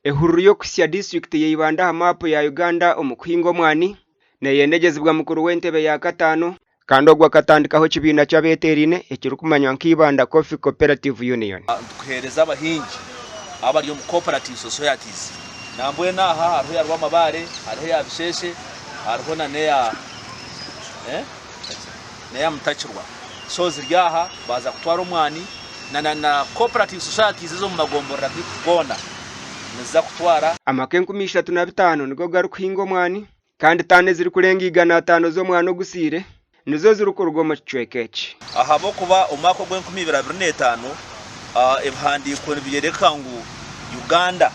Ehururu y'okuhitsya disiturikiti ya Ibanda aha maapu ya Uganda omu kuhinga omwani neyendegyezibwa mukuru w'entebe ya kataano kandi ogwo akatandikaho ekibiina ky'abeteeraine ekirikumanywa nka Ibanda Coffee Cooperative Union. Nitukuheereza abahingi abari omu cooperative societies. Nambwenu aha hariho eya Rwamabaare, hariho eya Bisheshe, hariho na n'eya n'eya Mutakirwa. So ziri aha baaza kutwara omwani na na cooperative societies ez'omu magomborora gaitu goona niziza kutwara. Amaka 3500 nigo garikuhinga omwani kandi taani ezirikurenga 500 z'omwani ogusiire nizo zirikuruga omu kicweka eki. Ahabw'okuba omwaka ogw'enkumi ibiri abiri n'etaano ebihandiiko nibyereka ngu Uganda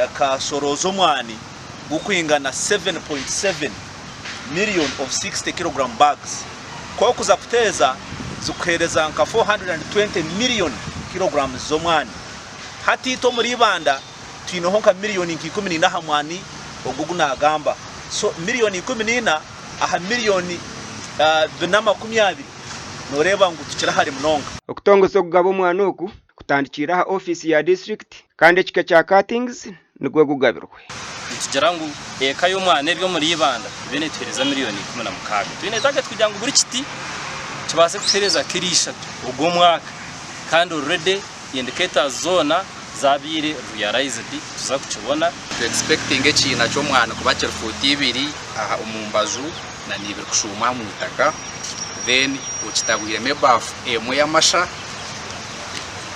ekashorooza omwani gukwingana 7.7 million of 60 kilogram bags. Ku orikuza kuteeza zikuheereza nka 420 million kilograms z'omwani. Hati itwe omuri Ibanda twineho nka miriyoni nka 14 aha mwani ogu ogu naagamba. So miriyoni 14 aha miriyoni 420 nooreeba ngu tukiri hare munonga. Okutongoza okugaba omwani oku kutandikiire aha ofiisi ya disiturikiti kandi ekika kya cuttings nigwo gugabirwe. Nitugira ngu eka y'omwana eri omuri Ibanda ebe netuheereza miriyoni 16. Twine target kugira ngu buri kiti kibaase kutuheereza kiro ishatu ogw'omwaka kandi already indicators zoona zabaire realized tuza kukibona. Tu expectinga ekiina ky'omwani kuba kiri fuuti ibiri aha omu mbaju na n'ibiri kushuuma omu itaka then okitabwiremu ebaafu emwe y'amasha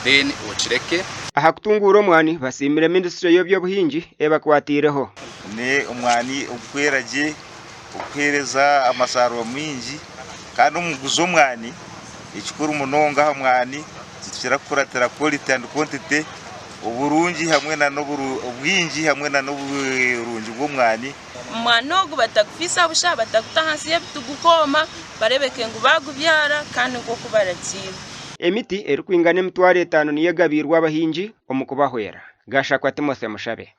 then okireke. Aha kutunguura omwani basiimire minisitule y'eby'obuhingi ebakwatiireho. Ni omwani ogukwera gye, ogukuheereza amasarura maingi kandi omuguzi omwani ekikuru munonga aha mwani nitukira kukuratira quality and quantity, oburungi hamwe nana obwingi hamwe nana oburungi bw'omwani. Omwani ogu batagufiisa busha, bataguta ahansi y'ebiti gukooma, bareebeke ngu baagubyara kandi nk'oku baragiirwe. Emiti erikwingana 5000 niyo egabiirwe abahingi omu kubahwera. Gashakwa Timothy Mushabe.